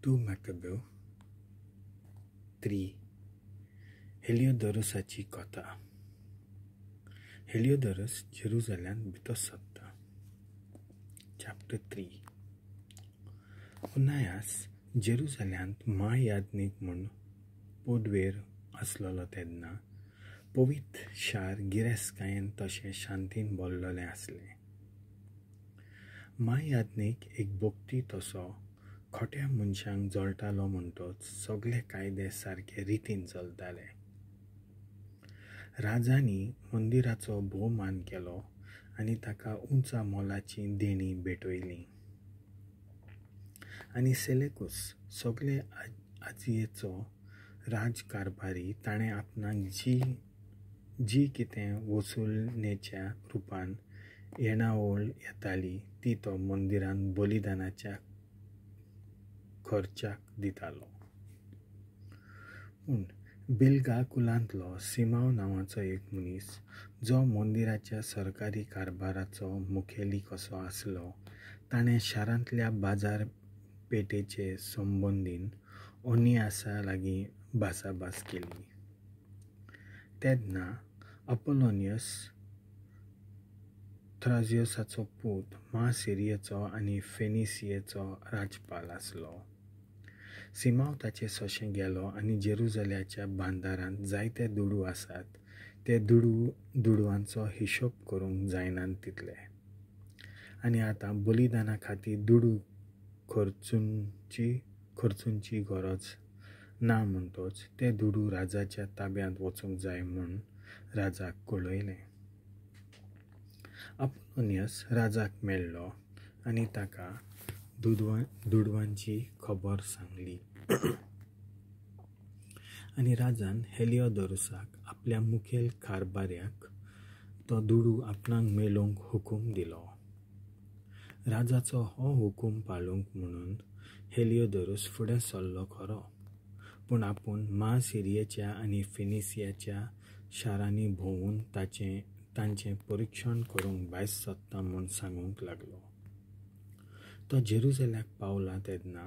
2 मॅकॅब्यो 3 हेलियोदोरसाची कथा. हेलियोदोरस जेरुजल्यांत भितर सरता. चॅप्टर 3. ओनायास जेरुजल्यांत म्हायाज्ञीक म्हूण पदवेर आसलेलो तेन्ना पवित्र शार गिरेस्तकायेन तशें शांतीन भरलेलें आसलें. म्हायाज्ञीक एक भक्ती तसो खोट्या मनशांक जळटालो म्हणटच सगळे कायदे सारके रितीन चलताले. राजांनी मंदिराचो भोवमान केलो आनी ताका उंचा मोलाची देणीं भेटयलीं. आनी सेलेकूस सगळे आजियेचो राजकारभारी ताणें आपणाक जी जी कितें वसुलनेच्या रुपान येणावळ येताली ती तो मंदिरांत बलिदानाच्या खर्चाक दितालो. पूण बिल्गा कुलांतलो सिमांव नांवाचो एक मनीस जो मंदिराच्या सरकारी कारभाराचो मुखेली कसो आसलो ताणें शारांतल्या बाजार पेटेचे संबंदीन ओनियासा लागीं भासाभास केली. तेन्ना अपोलोनियस थ्राजियोसाचो पूत म्हासिरियेचो आनी फेनिसियेचो राजपाल आसलो. सिमांव ताचे सोशें गेलो आनी जेरुजल्याच्या बांदारांत जायते दुडू आसात ते दुडवांचो हिशोब करूंक जायनात तितले, आनी आतां बलिदाना खातीर दुडू खर्चुंची गरज ना म्हणटच ते दुडू राजाच्या ताब्यांत वचूंक जाय म्हूण राजाक कळयलें. अपोलोनियस राजाक मेळ्ळो आनी ताका दुडवांची खबर सांगली आनी राजान हेलियोदोरसाक आपल्या मुखेल कारभाऱ्याक तो दुडू आपणाक मेळोवंक हुकूम दिलो. राजाचो हो हुकूम पाळूंक म्हणून हेलियोदोरस फुडें सरलो खरो, पूण आपूण म्हासिरियेच्या आनी फिनिसियाच्या शारांनी भोंवून तांचें परिक्षण करूंक भायर सरता म्हूण सांगूंक लागलो. तो जेरुजल्याक पावला तेन्ना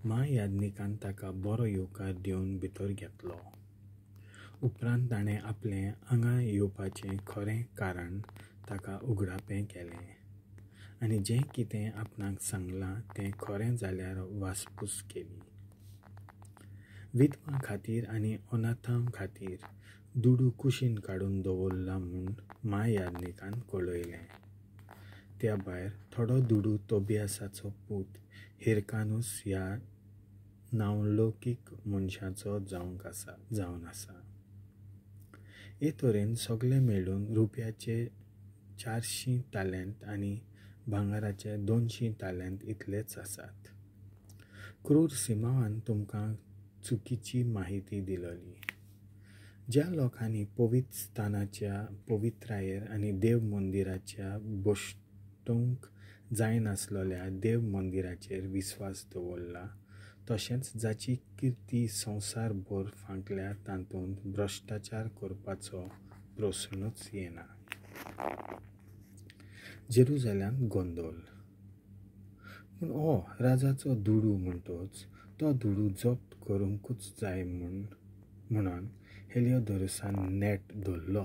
म्हायाज्ञिकान ताका बरो येवकार दिवन भितर घेतलो. उपरांत ताणें आपलें हांगा येवपाचें खरें कारण ताका उगडापें केलें आनी जें कितें आपणाक सांगलां तें खरें जाल्यार वासपूस केली. विधवां खातीर आनी अनाथां खातीर दुडू कुशीन काडून दवरला म्हूण म्हायाज्ञिकान कळयलें. त्या भायर थोडो दुडू तोबियासाचो पूत हिरकानूस ह्या नांवलौकीक मनशाचो जावन आसा. हे तरेन सगळे मेळून रुपयाचे 400 तालेंत आनी भांगराचे 200 तालेंत इतलेच आसात. क्रूर सिमांवान तुमकां चुकीची माहिती दिलली. ज्या लोकांनी पवित्र स्थानाच्या पवित्रायेर आनी देव मंदिराच्या भश्टूंक जायनासलेल्या देव मंदिराचेर विस्वास दवरला तशेंच जाची किर्ती संवसारभर फांकल्या तातूंत भ्रश्टाचार करपाचो प्रस्नूच येना. जेरुजल्यांत गोंदोल. पूण हो राजाचो दुडू म्हणटच तो दुडू जप्त करूंकूच जाय म्हणून हेलियोदोरसान नेट धरलो.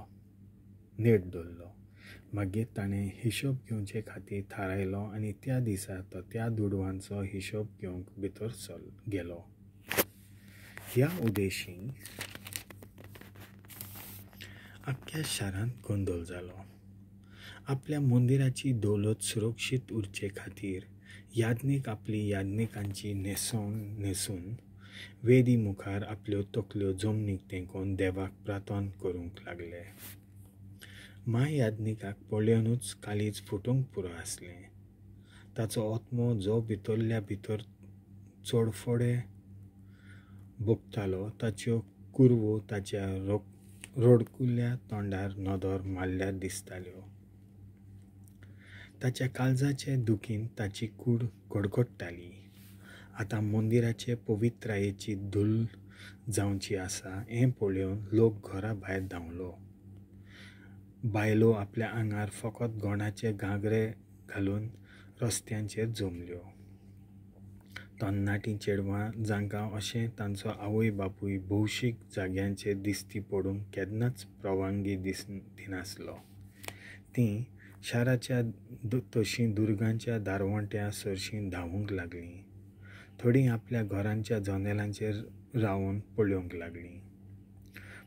मागीर ताणें हिशोब घेवचे खातीर थारायलो आनी त्या दिसा तो त्या दुडवांचो हिशोब घेवंक भितर गेलो. ह्या उद्देशीन आख्ख्या शारांत गोंदळ जालो. आपल्या मंदिराची दौलत सुरक्षीत उरचे खातीर याज्ञीक आपली याज्ञिकांची न्हेसवण न्हेसून वेदी मुखार आपल्यो तकल्यो जमनीक तेंकोवन देवाक प्रार्थना करूंक लागले. म्हायाज्ञिकाक पळोवनूच काळीज फुटूंक पुरो आसलें. ताचो आत्मो जो भितरल्या भितर चडफडे भोगतालो ताच्यो कुरवो ताच्या रडकुल्या तोंडार नदर मारल्यार दिसताल्यो. ताच्या काळजाचे दुखीन ताची कूड कडकडटाली. आतां मंदिराचे पवित्रायेची धूल जावची आसा हें पळोवन लोक घरा भायर धांवलो. बायलो आपल्या आंगार फकत गोणाचे घागरे घालून रस्त्यांचेर जमल्यो. तरणाटीं चेडवां जांकां अशें तांचो आवय बापूय भौशीक जाग्यांचेर दिश्टी पडूंक केन्नाच परवानगी दिनासलो तीं शाराच्या तशीं दुर्गांच्या दारवंट्या सरशीं धांवूंक लागलीं. थोडीं आपल्या घरांच्या जनेलांचेर रावन पळोवंक लागलीं.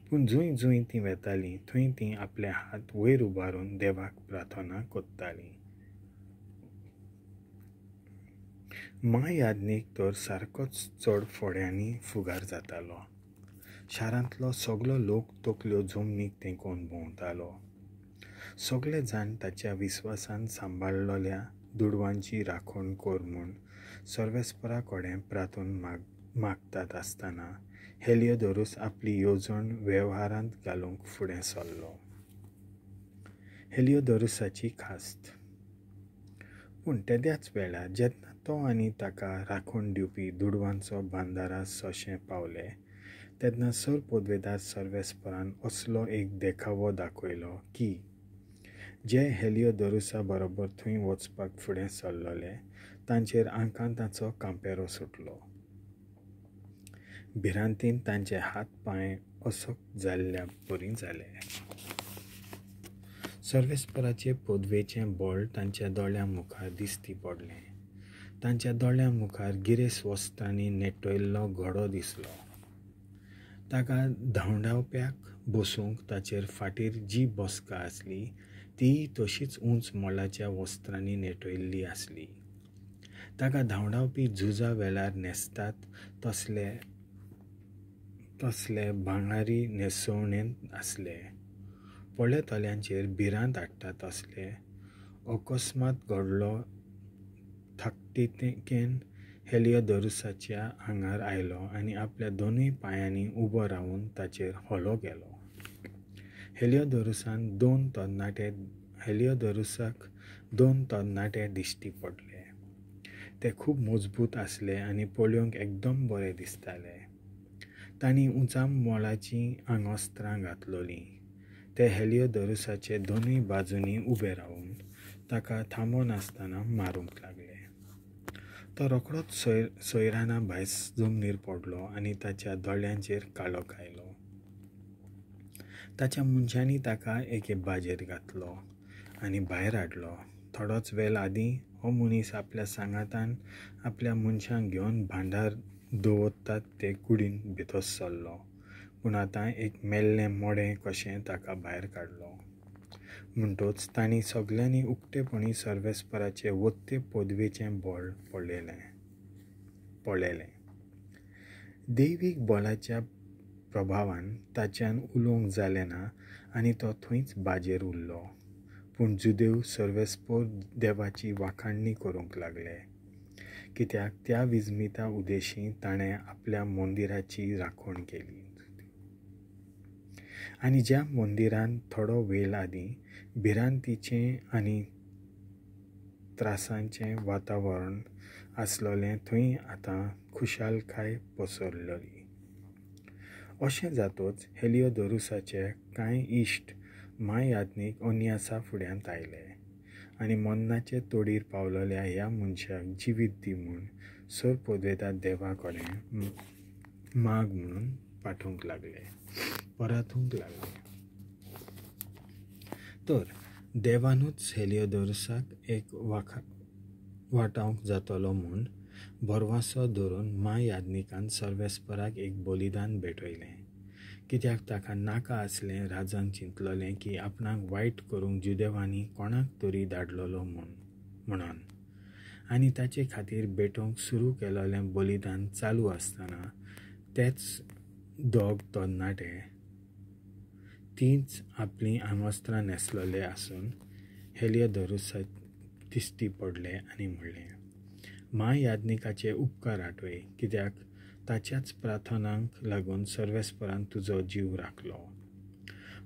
पूण जंय जंय तीं वेतालीं थंय तीं आपले हात वयर उबारून देवाक प्रार्थना करतालीं. म्हायाज्ञीक तर सारकोच चड फोड्यांनी फुगार जातालो. शारांतलो सगलो लोक तकल्यो जमनीक तेंकोवन भोंवतालो. सगळे जाण ताच्या विस्वासान सांबाळलेल्या दुडवांची राखण कर म्हूण सर्वेस्परा कडेन प्रार्थन मागतात आसतना हेलियोदोरूस आपली येवजण वेव्हारांत घालूंक फुडें सरलो. हेलियोदोरूसाची खास्त. पूण तेद्याच वेळार जेन्ना तो आनी ताका राखण दिवपी दुडवांचो बांदारा सोशें पावले तेन्ना सर पोदवेदार सर्वेस्परान असलो एक देखावो दाखयलो की जे हेलियोदोरूसा बरोबर थंय वचपाक फुडें सरलेले तांचेर आकांताचो कांपेरो सुटलो. भिरांतीन तांचे हात पांय असक जाल्ल्या परी जाले. सर्वेस्पराचे पदवेचें बळ तांच्या दोळ्यां मुखार दिश्टी पडलें. तांच्या दोळ्यां मुखार गिरेस्त वस्त्रांनी नेटयल्लो घोडो दिसलो. ताका धांवडावप्याक बसूंक ताचेर फाटीर जी बसका आसली तीय तशीच उंच मोलाच्या वस्त्रांनी नेटयल्ली आसली. ताका धांवडावपी झुजा वेळार न्हेसतात तसले भांगारी न्हेसवणेंत आसले. पळयतल्यांचेर भिरांत हाडटा तसले अकस्मात घडलो ताकतिकेन हेलियोदोरूसाच्या आंगार आयलो आनी आपल्या दोनूय पांयांनी उबो रावन ताचेर हलो गेलो. हेलियोदोरूसाक दोन तरणाटे दिश्टी पडले. ते खूब मजबूत आसले आनी पळोवंक एकदम बरे दिसताले. तांणी उंचा मोलाचीं आंगवस्त्रां घातलोलीं. ते हेलियोदोरूसाचे दोनूय बाजूंनी उबे रावन ताका थांबनासतना मारूंक लागले. तो रोखडोच सोयराना भायर जमनीर पडलो आनी ताच्या दोळ्यांचेर काळोख आयलो. ताच्या मनशांनी ताका एके बाजेर घातलो आनी भायर हाडलो. थोडोच वेळ आदीं हो मनीस आपल्या सांगातान आपल्या मनशांक घेवन भांडार दवरतात ते कुडीन भितर सरलो, पूण आतां एक मेल्लें मडें कशें ताका भायर काडलो. म्हणटच तांणी सगल्यांनी उक्तेपणी सर्वेस्पराचे वत्ते पदवेचें बळ पळयलें. दैवीक बळाच्या प्रभावान ताच्यान उलोवंक जालें ना आनी तो थंयच बाजेर उरलो. पूण जुदेव सर्वेस्पर देवाची वाखाणणी करूंक लागले, कित्याक त्या विजमिता उदेशी ताणें आपल्या मंदिराची राखण केली. आनी ज्या मंदिरांत थोडो वेळ आदीं भिरांतीचें आनी त्रासांचें वातावरण आसलेलें थंय आतां खुशालकाय पसरलेली. अशें जातच हेलियोदोरूसाचे कांय इश्ट म्हायाज्ञीक ओनियासा फुड्यांत आयले आनी मरणाचे तोडीर पावलेल्या ह्या मनशाक जिवीत दी म्हूण सर पोदवेदार देवा कडेन माग म्हणून पाठोवंक लागले परातूंक लागले. तर देवानूच हेलियोदोरूसाक एक वाटावंक जातलो म्हूण भरवासो धरून म्हायाज्ञिकान सर्वेस्पराक एक बलिदान भेटयलें, कित्याक ताका नाका आसलें राजान चिंतलेलें की आपणाक वायट करूंक जुदेवांनी कोणाक तरी धाडलेलो म्हणून. आनी ताचे खातीर भेटोवंक सुरू केलेलें बलिदान चालू आसतना तेच दोग तरणाटे तींच आपलीं आंगवस्त्रां न्हेसलेले आसून हेलियोदोरूसाक दिश्टी पडले आनी म्हणलें, म्हायाज्ञिकाचे उपकार आठय, कित्याक ताच्याच प्रार्थनांक लागून सर्वेस्परान तुजो जीव राखलो.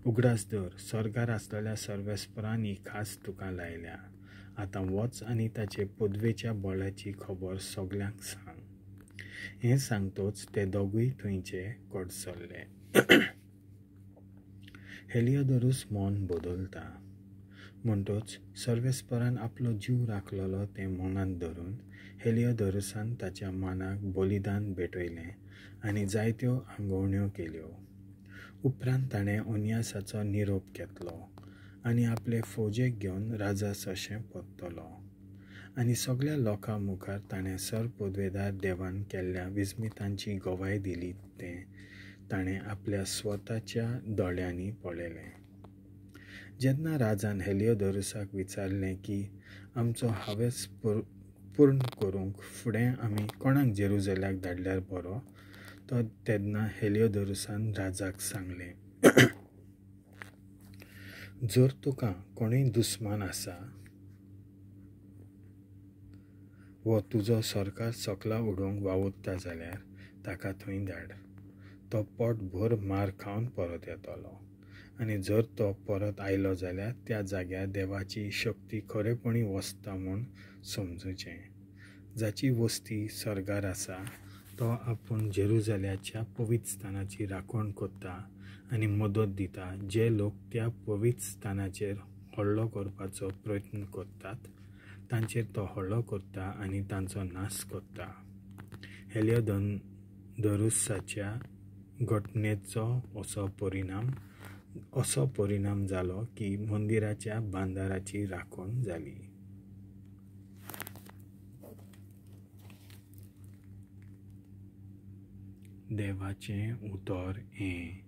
उगडास धर, स्वर्गार आसलेल्या सर्वेस्परान ही खास तुका लायल्या. आतां वच आनी ताचे पदवेच्या बळाची खबर सगल्यांक सांग. हें सांगतच ते दोगूय थंयचे कडसरले. हेलियोदोरूस मन बदलता म्हणटच सर्वेस्परान आपलो जीव राखलेलो तें मनांत धरून हेलियोदोरुसान ताच्या मानाक बलिदान भेटयलें आनी जायत्यो आंगवण्यो केल्यो. उपरांत ताणें ओनियासाचो निरोप घेतलो आनी आपले फौजेक घेवन राजा सरशें परतलो आनी सगळ्या लोकां मुखार ताणें सर पदवेदार देवान केल्ल्या विस्मितांची गवाय दिली तें ताणें आपल्या स्वताच्या दोळ्यांनी पळयलें. जेन्ना राजान हेलियोदोरुसाक विचारलें की आमचो हावेस पूर्ण करूंक फुडें आमी कोणाक जेरुजल्याक धाडल्यार बरो, तो तेन्ना हेलियोदोरुसान राजाक सांगलें, जर तुका कोणूय दुस्मान आसा वो तुजो सरकार सकला उडोवंक वावुरता जाल्यार ताका थंय धाड. तो पोटभर मार खावन परत येतलो आनी जर तो परत आयलो जाल्यार त्या जाग्यार देवाची शक्ती खरेपणी वसता म्हूण समजुचें. जाची वस्ती सर्गार आसा तो आपूण जेरुजल्याच्या पवित्र स्थानाची राखण करता आनी मदत दिता. जे लोक त्या पवित्र स्थानाचेर हल्लो करपाचो प्रयत्न करतात तांचेर तो हल्लो करता आनी तांचो नाश करता. हेलियोदोरुसाच्या घटनेचो असो परिणाम जालो की मंदिराच्या बांदाराची राखण जाली. देवाचें उतर हें.